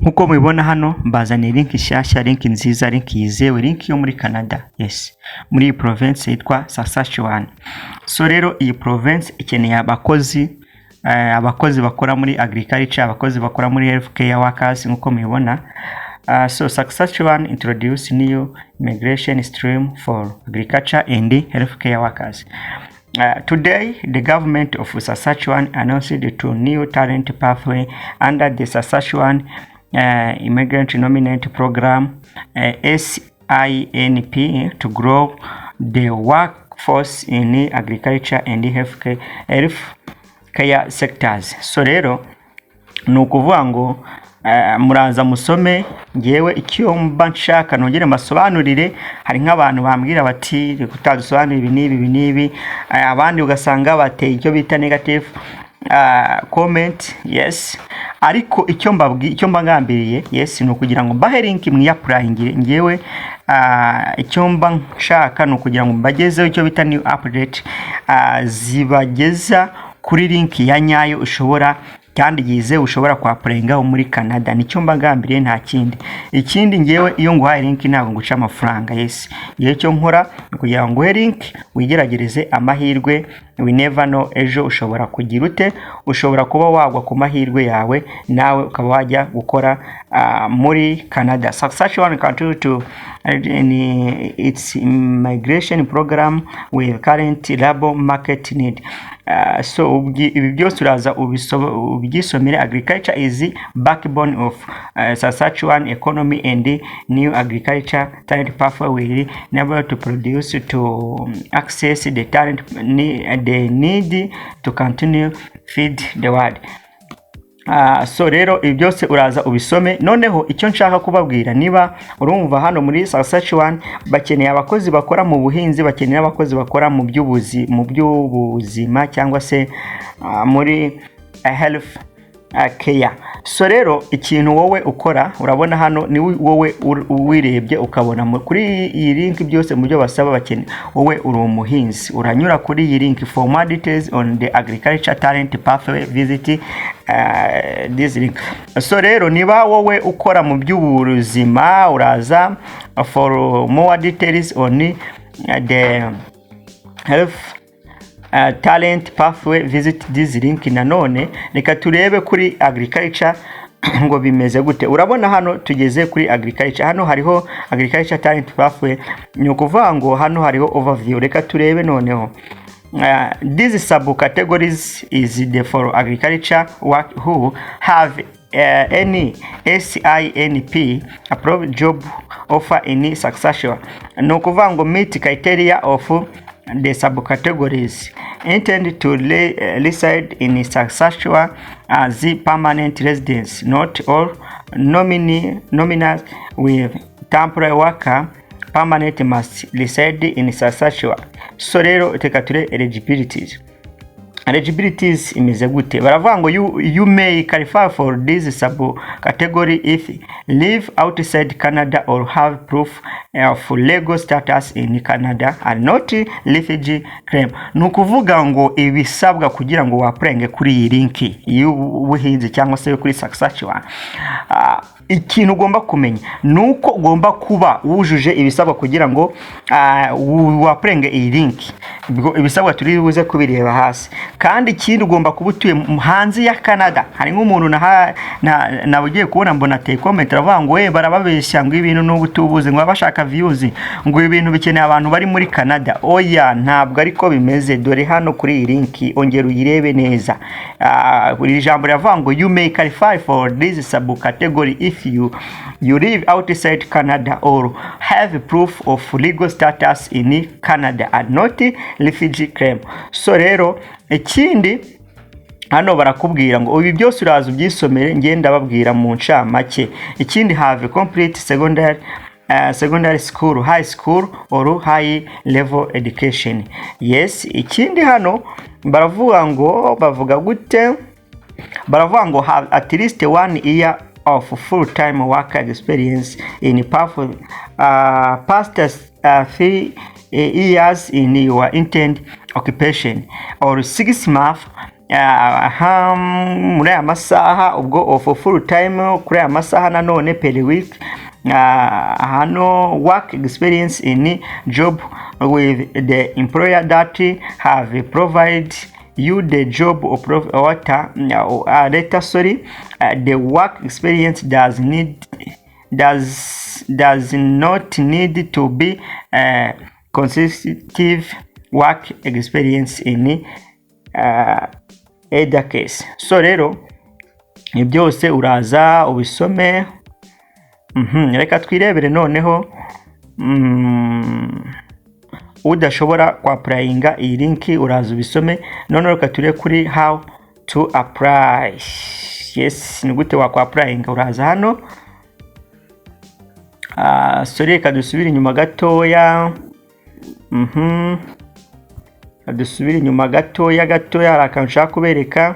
Nk'uko mubibona hano, mbazaniye link nshyashya, link nziza, link yizewe, link yo muri Canada, yes, muri iyi province yitwa Saskatchewan. So rero iyi province ikeneye abakozi, abakozi bakora muri agriculture, abakozi bakora muri health care workers, nk'uko mubibona. So Saskatchewan introduce new immigration stream for agriculture and healthcare workers. Today, the government of Saskatchewan announced two new talent pathway under the Saskatchewan Immigrant Nominee Program, SINP, to grow the workforce in agriculture and healthcare sectors. So rero ni ukuvuga ngo muraza musome. Ngewe icyo mba nshaka nongere mbasobanurire, hari nk'abantu bambwira bati: "Reka utadusobanurira ibi n'ibi, ibi n'ibi." Abandi ugasanga bateye icyo bita negative comment, yes. Ariko icyo mbabwi, icyo mba ngambiriye, yes, ni ukugira ngo mbahe link mwiyapplyingire. Ngewe icyo mba nshaka ni ukugira ngo mbagezeho icyo bita new update, zibageza kuri link ya nyayo ushobora kandi yizewe ushobora kwapplyingaho muri Canada. Nicyo mba ngambiriye, nta kindi. Ikindi, ngewe iyo nguhaye link ntabwo nguca amafaranga, yes. Ngewe icyo nkora ni ukugira ngo nguhe link wigeragereze amahirwe. We never know, ejo ushobora kugira ute, ushobora kuba wagwa ku mahirwe yawe, nawe ukaba wajya gukora muri Canada. Saskatchewan continue to in its immigration program with current labor market need. So ibi byose uraza ubyisomere. Agriculture is the backbone of Saskatchewan economy and new agriculture talent pathway will enable to produce to access the talent they need to continue feed the world. So rero ibi byose uraza ubisome. Noneho icyo nshaka kubabwira, niba urumva hano muri Saskatchewan bakeneye abakozi bakora mu buhinzi, bakeneye abakozi bakora mu by'ubuzima cyangwa se muri health care. So rero ikintu wowe ukora, urabona hano ni wowe wirebye ukabona kuri iyi link byose mu byo basaba bakeneye, wowe uri umuhinzi, uranyura kuri iyi link: "For more details on the agriculture talent pathway, visit this link." So rero niba wowe ukora mu by'ubuzima, uraza "For more details on the health talent pathway, visit this link." Nanone reka turebe kuri agriculture ngo bimeze gute. Urabona hano tugeze kuri agriculture, hano hariho agriculture talent pathway, ni ukuvuga ngo hano hariho overview. Reka turebe noneho. These subcategories is the for agriculture work who have any SINP approved job offer in Saskatchewan. Ni ukuvuga ngo meet criteria of the subcategories, intend to reside in Saskatchewan as permanent residents. Not all nominees with temporary worker permit must reside in Saskatchewan. So rero reka ture eligibilities. Eligibilities imeze gute? Baravuga ngo you may qualify for this subcategory if live outside Canada or have proof of legal status in Canada and not refugee claim. Ni ukuvuga ngo ibisabwa kugira ngo wapplyinge kuri iyi link y'ubuhinzi cyangwa se kuri Saskatchewan, ikintu ugomba kumenya ni uko ugomba kuba wujuje ibisabwa kugira ngo wapplyinge iyi link. Ubwo ibisabwa turi buze kubireba hasi. Kandi ikindi, ugomba kuba utuye hanze ya Canada. Hari nk'umuntu nawe ugiye kubona mbona ateye comment, aravuga ngo: "We barababeshya, ngo ibintu n'ubu tubuze, ngo baba bashaka views, ngo ibi bintu bikeneye abantu bari muri Canada." Oya, ntabwo ariko bimeze. Dore hano kuri iyi link, ongera uyirebe neza. Iri jambo riravuga ngo: "You may qualify for this subcategory if you live outside Canada or have proof of legal status in Canada and not refugee claim." So rero ikindi hano barakubwira ngo ibi byose uraza ubyisomere, ngenda ndababwira mu ncamake. Ikindi, have complete secondary school, high school or high level education, yes. Ikindi hano baravuga ngo, bavuga gute? Baravuga ngo have at least one year of full time work experience in past 3 years in your intended occupation or 6 months. Aha muri aya masaha ubwo of full time kuri aya masaha nanone per week. Hano work experience in job with the employer that have provide you the job or letter, sorry. The work experience does not need to be consecutive work experience in either case. So rero ni byose uraza ubisome. Reka twirebere noneho udashobora kwapplyinga iyi link, uraza ubisome. Noneho reka turebe kuri how to apply. Yes, ni gute wakwapplyinga? Uraza hano. Sorry, reka dusubire inyuma gatoya. Dusubire inyuma gatoya gatoya, hari akantu nshaka kubereka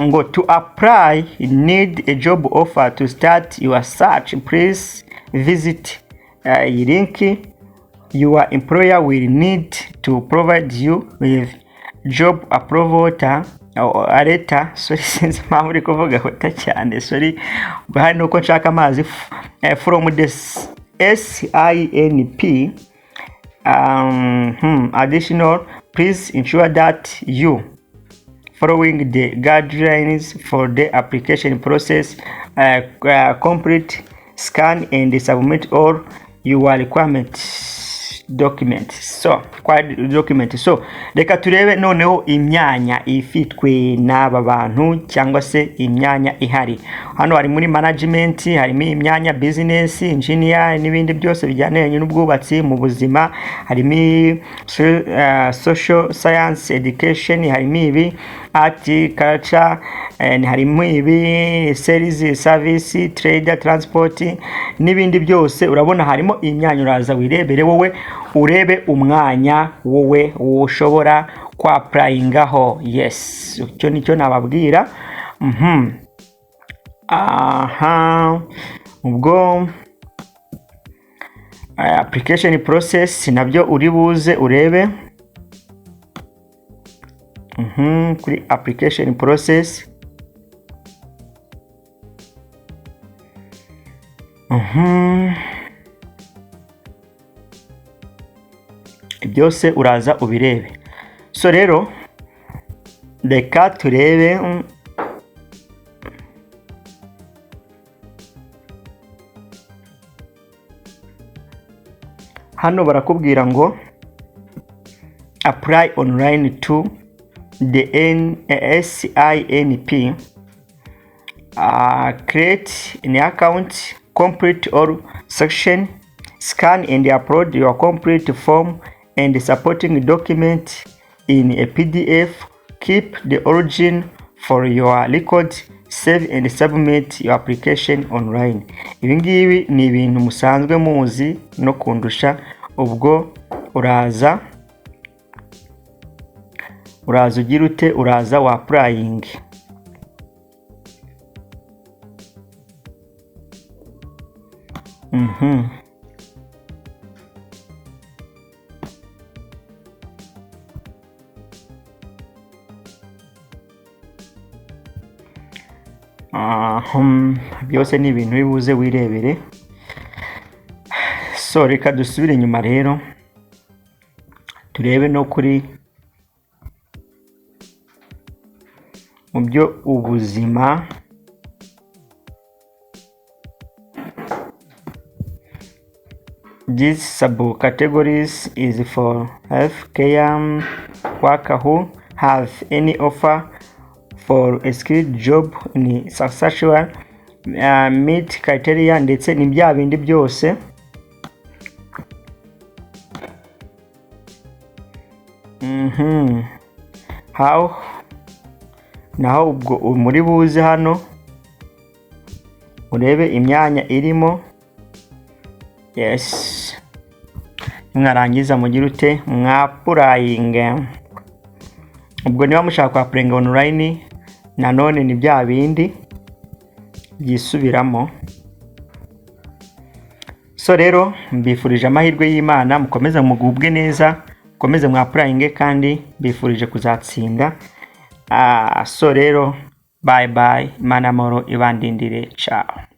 ngo to apply, need a job offer to start your search, please visit iyi link. Your employer will need to provide you with job approval letter. Sorry, sinzi impamvu uri kuvuga huta cyane, sorry. Ubwo hari nuko nshaka amazi. From the SINP. Additional, please ensure that you following the guidelines for the application process, complete, scan and submit all your requirements document, so required document. So reka turebe noneho imyanya ifitwe n'aba bantu cyangwa se imyanya ihari hano. Hari muri management, harimo imyanya business engineer n'ibindi byose bijyanye n'ubwubatsi mu buzima, harimo social science education, harimo ibi art culture and harimo ibi sales, service, trader, transport n'ibindi byose. Urabona harimo imyanya, uraza wirebere wowe, urebe umwanya wowe ushobora kwapplyingaho. Yes, icyo nicyo nababwira. Aha ubwo application process nabyo uri buze urebe. Kuri application process. Byose uraza ubirebe. So rero reka turebe hano barakubwira ngo apply online to the SINP, create an account, complete all section, scan and upload your complete form and supporting document in a PDF, keep the origin for your record, save and submit your application online. Ibi ngibi ni ibintu musanzwe muzi no kundusha. Ubwo uraza ugira ute? Uraza wa applying. Byose ni ibintu bibuze wirebere. So reka dusubire inyuma rero turebe no kuri mu byo ubuzima. These subcategories is for healthcare worker who have any offer for a skilled job in Saskatchewan, meet criteria, ndetse ni bya bindi byose. How naho ubwo muri buze hano urebe imyanya irimo. Yes, mwarangiza mugire ute? Mwapplyinge. Ubwo niba mushaka kwapplyinga online nanone ni bya bindi byisubiramo. So rero mbifurije amahirwe y'Imana, mukomeze mugubwe neza, mukomeze mwapplyinge kandi mbifurije kuzatsinda. So rero, bye bye, Imana amahoro ibandindire. Ciao.